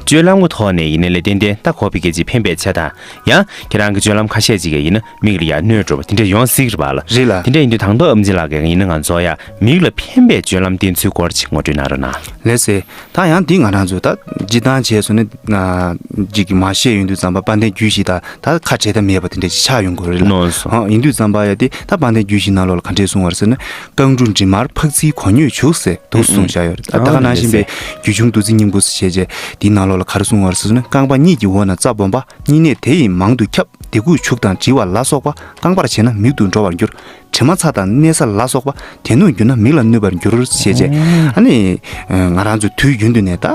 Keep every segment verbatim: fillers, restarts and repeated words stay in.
སྤྱོད་ལམ་གྱི་ཐོག་ནས་ཡིན་ནའི་ལས་ཏན་ཏན་ད་ཁོ་པའི་སྐད་ཅིག་ཕན་པའི་ཆ་དང་། ཡང་ཁྱེད་རང་གི་སྤྱོད་ལམ་ཁ་ཤས་ཅིག་ཡིན་ན་མིག་ལ་ཡང་གནོད་འགྲོ་བ་དེ་འདྲ་ཡོང་སྲིད་རེད་པ་ལ། རེད་ལ། དེ་འདྲ་ཡིན་དུས་དང་ཐོག་ཨེམ་ཆི་ལགས་ཀྱིས་ཡིན་ན་ང་ཚོ་ཡང་མིག་ལ་ཕན་པའི་སྤྱོད་ལམ་བསྟེན་ཚུལ་སྐོར་ཅིག་ངོ་སྤྲོད་གནང་རོགས་གནང་། ལགས་སེ། ད་ཡང་འདི་ང་རང་ཚོ་ད་སྤྱིར་བཏང་བྱས་སོང་ན་ཅིག་གི་མ་ཤེས་ཡོང་དུས་ཙམ་པ་དཔལ་ལྡན་རྒྱུད་བཞི་དང་ད་ཁ་བྲལ་ཐབས་མེད་པ་དེ་འདྲ་ཅིག་ཆགས་ཡོང་གི་རེད་ལ། ནོར་སོང་། ཧང་། ཡིན་དུས་ཙམ་པ་ཡ་དེ་ད་དཔལ་ལྡན་རྒྱུད་བཞི་ནང་ལོགས་ལ་ག་འདྲས་གསུངས་པ་རེད་ཟེར་ན། རྐང་དྲུག་འབྲི་མར་ཕག་ཚིལ་གོ་སྙོད་བྱུག་ཟེར་འདུག་གསུངས་བཞག་ཡོད་རེད། ད་ད་ག་ནང་བཞིན་པའི་རྒྱུད་ཆུང་བདུད་རྩི་སྙིང་པོ་ཟེར་བྱས་བྱས་དེའི་ནང་ལོགས་ལ་ག་རེ་གསུངས་པ་རེད་ཟེར་ན། རྐང་པ་གཉིས་ཀྱི་འོག་ན་རྩ་སྦོམ་པ། གཉིས་ནས་དེ་ཡིས་མང་དུ་ཁྱབ། དེ་གུས་བྱུག་དང་བྲི་བ་ལ་སོགས་པ། རྐང་པར་བྱས་ན་མིག་ཏུ་འགྲོ་བར་འགྱུར། དྲི་མ་ཚ་དང་གནས་ཚ་ལ་སོགས་པ། དེ་ནོར་གྱུར་ན་མིག་ལ་གནོད་པར་འགྱུར་ཞེས་བྱས། ཨ་ནི་ང་རང་ཚོ་དུས་རྒྱུན་དུ་ནས་ད་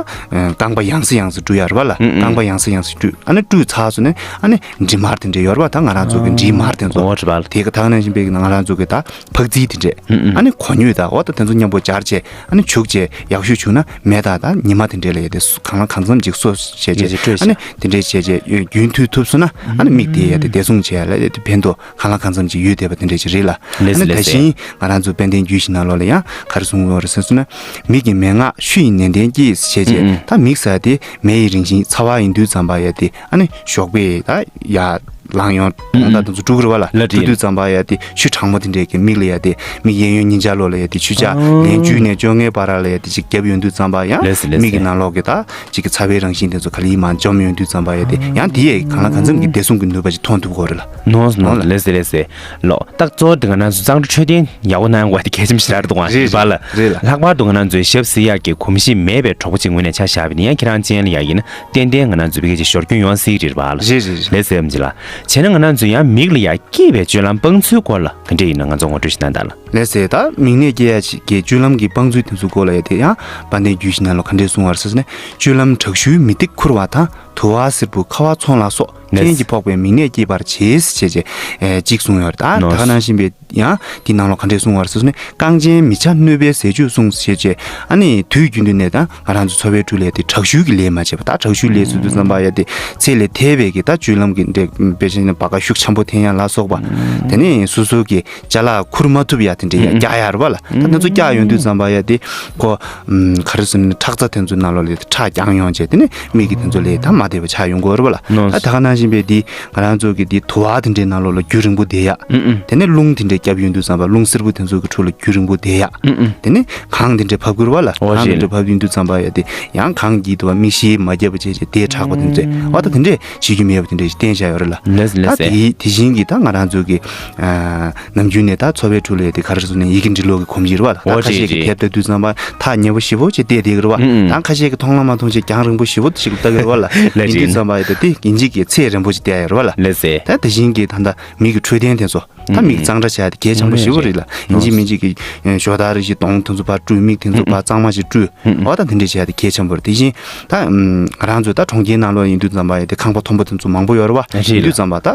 རྐང་པ་ཡང་སེ་ཡང་སེ་བཀྲུ་ཡ་རེད་པ་ལ། རྐང་པ་ཡང་སེ་ཡང་སེ་བཀྲུ། ཨ་ནི་བཀྲུས་ཚར་སོང་ནས་ཨ་ནི་འབྲི་མར་དེ་འདྲས་ཡོད་རེད་པ། ད་ང་རང་ཚོ་གི་འབྲི་མར་དེ་ཚོ། འོ་རེད་པ་ལ། དེ་ག་ད་ག་ནང་བཞིན་པའི་ང་རང་ཚོ་གི་ད་ཕག་ཚིལ་དེ་འདྲས། ཨ་ནི་གོ་སྙོད་ད་འོ་ད་དེ་ཚོ་མཉམ་པོ་སྦྱར་བྱས་ཨ་ནི་བྱུག་བྱས་ཡག་ཤོས་བྱུང་ན་མེ་དང་ད་ཉི་མ་དེ་འདྲས་ལ་ཡ་དེ་གང་ལ་གང་འཚམ་ཅིག་གསོ་བྱས་ཡ་བྱས་ཨ་ནི་དེ་འདྲས་བྱས་བྱས་རྒྱུན་མཐུད་ཐུབ་སོང་ན་ཨ་ནི་མིག་དེ་ཡ་དེ་བདེ་སྲུང་བྱས་ཡ་ལ་ཡ་དེ་ཕན་ཐོགས། གང་ལ་གང་འཚམ་ཅིག་ཡོད་བསྡད་པ་དེ་འདྲ་ཅིག་རེད་ལ། ལགས་སེ། ཨ་ནི་ལགས་ད་སེ། གཞན་ང་རང་ཚོ་དཔལ་ལྡན་རྒྱུད་བཞི་ནང་ལོགས་ལ་ཡང་ག་རེ་གསུངས་ཡོད་རེད་ཟེར་སོང་ན། མིག་གི་མན་ངག་ཤུ་ཡི་ནན་ཏན་གྱིས་ཞེས་བྱས། ཨུ་ཨུ། ད་མིག་ཟེར་དེ་མེ་ཡི་རང་བཞིན་ཚ་བ་ཡིན་དུས་ཙམ་པ་ཡ་དེ་ཨ་ནི་ཞོགས་པས་ད་ཡར་ལངས་ཡོང་། ཨུ་ཨུ། ད་དེ་ཚོ་བཀྲུ་གི་རེད་པ་ལ། ལགས་བཀྲུ་དུས་ཙམ་པ་ཡ་དེ་ཆུ་གྲང་མོ་དེ་འདྲས་ཀྱི་མིག་ལ་ཡ་དེ་མིག་གཡས་གཡོན་གཉིས་ཆ་ལོགས་ལ་ཡ་དེ་ཆུ་འཇག་ཨ། ལན་བཅུ་ནས་བཅོ་ལྔའི་བར་ལ་ཡ་དེ་ཅིག་བརྒྱབ་ཡོང་དུས་ཙམ་པ་ཡང་ལགས་སེ་ལགས་སེ། མིག་གི་ནང་ལོགས་ཀྱི་ད་ཅིག་གི་ཚ་བའི་རང་བཞིན་དེ་ཚོ་ག་ལེ་མར་འཇོམས་ཡོང་དུས་ཙམ་པ་ཡ་དེ་ཡང་དེ་ཡས་གང་ལ་གང་འཚམ་གྱི་བདེ་སྲུང་གི་ནུས་པ་ཅིག་ཐོན་ཐུབ་ཀྱི་ཡོད་རེད་ལ། ནོར་སོང་། ནོར་སོང་། ལགས་སེ་ལགས་སེ། ལོ། ད་གཙོ་བོ་དེ་ང་རང་ཚོ་གཙང་སྦྲ་འཕྲོད་བསྟེན་ཡག་པོ་གནང་དགོས་པ་དེ་གལ་ཆེན་པོ་ཞེ་དྲག་རེད་འདུག་ག་རེད་པ་ལ། རེད་ལ། ལྷག་པར་དུ་ང་རང་ཚོའི་ཞབས་བསིལ་ཡག་གི་གོམས་གཤིས་མེད་པའི་གྲོགས་པོ་ཅིག་ངོས་ནས་ཆ་བཞག་པ་ཡིན་ན་ཡང་ཁྱེད་རང་ཅན་ལ་ཡ་ཡིན་ན་ཏན་ཏན་ང་རང་ཚོའི་བོད་སྐད་ཀྱི་ཞོར་རྒྱུན་ཡོང་སྲིད་ཀྱི་རེད་པ་ལ། རེད་རེད་རེད། ལགས་སེ། ཨེམ་ཆི་ལགས། བྱས་ན་ང་རང་ཚོ་ཡང་མིག་ལ་ཡ་སྐྱེས་པའི་སྤྱོད་ལམ་སྤང་ཚུལ་སྐོར་ལ་ག་འདྲས་ཡིན་ན་ང་ཚོ་ངོ་སྤྲོད་ཞིག་གནང་དང་ལ། ལགས་སེ། ད་མིག་ནད་སྐྱེ་ཡ་ཅིག་གི་སྤྱོད་ལམ་གྱི་སྤང་ཚུལ་དེ་ཚོ་སྐོར་ལ་ཡ་དེ་ཡང་དཔལ་ལྡན་རྒྱུད་བཞི་ནང་ལ་ག་འདྲས་གསུངས་པ་རེད་ཟེར་ན། སྤྱོད་ལམ་དྲག་ཤུལ་མུ་ཏིག་ཁུར་བ་དང་། དུ་བ་སེར་པོ་ཁ་བ་ཚོང་ལ་སོགས་ལགས་སེ། རྐྱེན་གྱིས་ཕོག་པའི་མིག་ནད་སྐྱེད་པར་བྱེད་ཅེས་བྱས་ཅེས་ཨེ་གཅིག་གསུངས་ཡོད་རེད། ད་ད་ག་ནང་བཞིན་པའི་ཡང་དེའི་ནང་ལོགས་ག་འདྲས་གསུངས་པ་རེད་ཟེར་ན། རྐང་ཅན་མི་བྱ་གནོད་པའི་ཟས་སྤྱོད་བསྲུང་ཞེས་བྱས། ཨ་ནི་དུས་རྒྱུན་དུ་ནས་ད་ང་རང་ཚོ་འཚོ་བའི་ཁྲོད་ལ་ཡ་དེ་དྲག་ཤུལ་གྱི་ལས་མ་བྱེད་པ། ད་དྲག་ཤུལ་ལས་ཟེར་དུས་ཙམ་པ་ཡ་དེ་ཚད་ལས་འདས་པའི་གི་ད་སྤྱོད་ལམ་གྱི་འདྲ་དཔེ་བྱས་ན་བ་ག་ཤུགས་ཆེན་པོ་འཐེན་ཡ་ལ་སོགས་པ། དེ་ནས་སོ་སོ་གི་ཅ་ལག་ཁུར་མ་ཐུབ་ཡ་དེ་འདྲ་ཡ་ཨུ་ཨུ། རྒྱག་ཡ་རེད་པ་ལ། ད་དེ་ཚོ་རྒྱག་ཡོང་དུས་ཙམ་པ་ཡ་དེ་ཁོ་ཨུམ་ག་རེ་ཟེར་ན་ཁྲག་རྩ་དེ་ཚོའི་ནང་ལོགས་ལ་ཁྲག་རྒྱང་ཡོང་བྱས། དེ་ནས་མིག་གི་དེ་ཚོ་ལས་ད་མ་བདེ་བ་ཆགས་ཡོང་གི་ཡོད་རེད་པ་ལ། ནོར། ད་ད་ག་ནང་བཞིན་པའི་དེ་ང་རང་ཚོ་གི་དེ་དུ་བ་དེ་འདྲའི་ནང་ལོགས་ལ་རྒྱུན་རིང་པོ་བསྡད་ཡ། ཨུ་ཨུ། དེ་ནས་རླུང་དེ་འདྲ་བརྒྱབ་ཡོང་དུས་ཙམ་པ་རླུང་བསེར་པོ་དེ་ཚོ་གི་ཁྲོད་ལ་རྒྱུན་རིང་པོ་བསྡད་ཡ། ཨུ་ཨུ། དེ་ནས་གངས་དེ་འདྲ་བབས་ཀྱི་རེད་པ་ལ། འོ་གངས་དེ་རེད། འདྲ་བབས་ཡོང་དུས་ཙམ་པ་ཡ་དེ་ཡང་གངས་ཀྱིས་དུ་བ་མིག་ཤེལ་མ་བརྒྱབ་པ་བྱས་བྱས་དེ་དྲག་པ་དེ་ཚོས་འོ་ད་དེ་འདྲས་བྱེད་རྒྱུ་མེད་པ་དེ་འདྲས་ཞིག་བསྟན་བཞག་ཡོད་རེད་ལ། ལགས་སེ་ལགས་སེ། ད་དེ་དེ་བཞིན་གྱི་ད་ང་རང་ཚོ་གི་ཨ། ནམ་རྒྱུན་ནས་ད་འཚོ་བའི་ཁྲོད་ལ་ཡ་དེ་ག་རེ་ཟེར་ན་ཡི་གེ་འབྲི་ཀློག་གི་གོམས་གཤིས་རེད་པ། ད་འོ་ཁ་ཤས་ཀྱིས་རེད་རེད། དེབ་ལྟ་དུས་ཙམ་པ་ཐག་ཉེ་པོ་ཞེ་པོ་ཅིག་བལྟས་བསྡད་ཀྱི་རེད་པ། ཨུ་ཨུ། ད་ཁ་ཤས་ཀྱིས་མཐོང་ལ་མ་མཐོང་ཅིག་རྒྱང་རིང་པོ་ཞེ་པོ་ཅིག་ལྟ་གི་རེད་པ་ལ། ལགས་ཡིན་དུས་རེད། ཙམ་པ་ཡ་དེ་དེ་ཡིན་གཅིག་གི་ཚད་རན་པོ་ཅིག་བལྟས་ཡ་རེད་པ་ལ། ལགས་སེ། ད་དེ་བཞིན་གྱི་ད་ལྟ་མིག་གི་འཕྲོད་བསྟེན་དེ་ཚོ་ད་མིག་ཨུ་གཙང་སྦྲ་བྱས་ཏེ་གལ་ཆེན་པོ་ཞེ་པོ་རེད་ལ། ཡིན་གཅིག་མིན་གཅིག་གི་ཞོ་དང་རིགས་ཀྱི་དོང་དེ་ཚོ་ཕར་བཀྲུས། མིག་དེ་ཚོ་ཕར་གཙང་མ་ཞིག་བཀྲུས། འོ་ད་དེ་འདྲས་བྱས་ཏེ་གལ་ཆེན་པོ་རེད། དེ་བཞིན་ད་ང་རང་ཚོ་ད་གྲོང་ཁྱེར་ནང་ལོགས་ཡིན་དུས་ཙམ་པ་ཡ་དེ་ཁང་པ་མཐོན་པོ་དེ་ཚོ་མང་པོ་ཡོད་རེད་པ། རེད་ཡིན་དུས་ཙམ་པ་ད་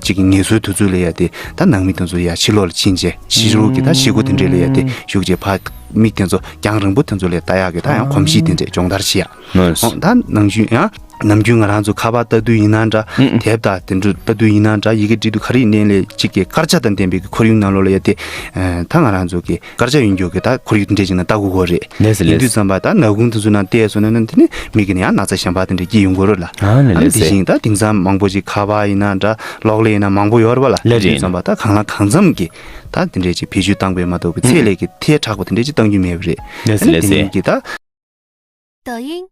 ཅིག་གི་ངལ་གསོའི་དུས་ཚོད་ལ་ཡ་དེ་ད་ནང་མི་དེ་ཚོ་ཡ་ཕྱི་ལོགས་ལ་ཕྱིན་བྱས་ཕྱི་རོལ་གྱི་ད་ཕྱི་སྒོ་དེ་འདྲས་ལ་ཡ་དེ་ཞུགས་བྱས་ཕར་མིག་དེ་ཚོ་རྒྱང་རིང་པོ་དེ་ཚོ་ལ་ལྟ་ཡག་གི་ད་ཡང་གོམས་གཤིས་དེ་འདྲས་སྦྱོང་བརྡར་བྱེད་ཡག། ནོས། འོ་ད་ནང་བཞིན་ཡང་ནམ་རྒྱུན་ང་རང་ཚོ་ཁ་པར་ལྟ་དུས་ཡིན་ན་འདྲ། ཨུ་ཨུ། དེབ་དང་དེ་འདྲ་ལྟ་དུས་ཡིན་ན་འདྲ། ཡི་གེ་འབྲི་དུས་ག་རེ་ཡིན་ནའི་ལས་གཅིག་གི་དཀར་ཆ་དང་ལྡན་པའི་གི་ཁོར་ཡུག་ནང་ལོགས་ལ་ཡ་དེ་ད་ང་རང་ཚོ་གི་དཀར་ཆ་ཡོད་རྒྱུ་གི་ད་ཁོར་ཡུག་དེ་འདྲས་ཅིག་ནང་ལྟ་དགོས་ཀྱི་རེད། ལགས་སེ་ཡིན་ལགས་དུས་སེ། ཙམ་པ་ད་ནག་ཁུང་དེ་ཚོ་ནང་བལྟས་སོང་ན་ན་དེ་ནི་མིག་གི་ནི་ཡང་ན་ཚ་གཞན་པ་དེ་འདྲས་སྐྱེ་ཡོང་གི་རེད་ལ། ཨ་ནི་ཨ་ནི་ལགས་དེ་སེ། བཞིན་ད་དེང་སང་མང་པོ་ཅིག་ཁ་པར་ཡིན་ན་འདྲ་གློག་ཀླད་ཡིན་ན་མང་པོ་ཡོད་རེད་པ་ལ། ལགས་རེད། ཡིན་དུས་ཙམ་པ་ད་གང་ལ་གང་འཚམ་གྱི་ད་དེ་འདྲས་ཅིག་བེད་སྤྱོད་བཏང་པས་མ་གཏོགས་གི་ཚད་ལས་ཀྱི་ཐལ་དྲགས་པ་དེ་འདྲས་ཅིག་བཏང་རྒྱུ་མེད་པ་རེད། ལགས་སེ་ཨ་ནི་ལགས་དེ་སེ། ཡིན་གྱི་ད། 抖音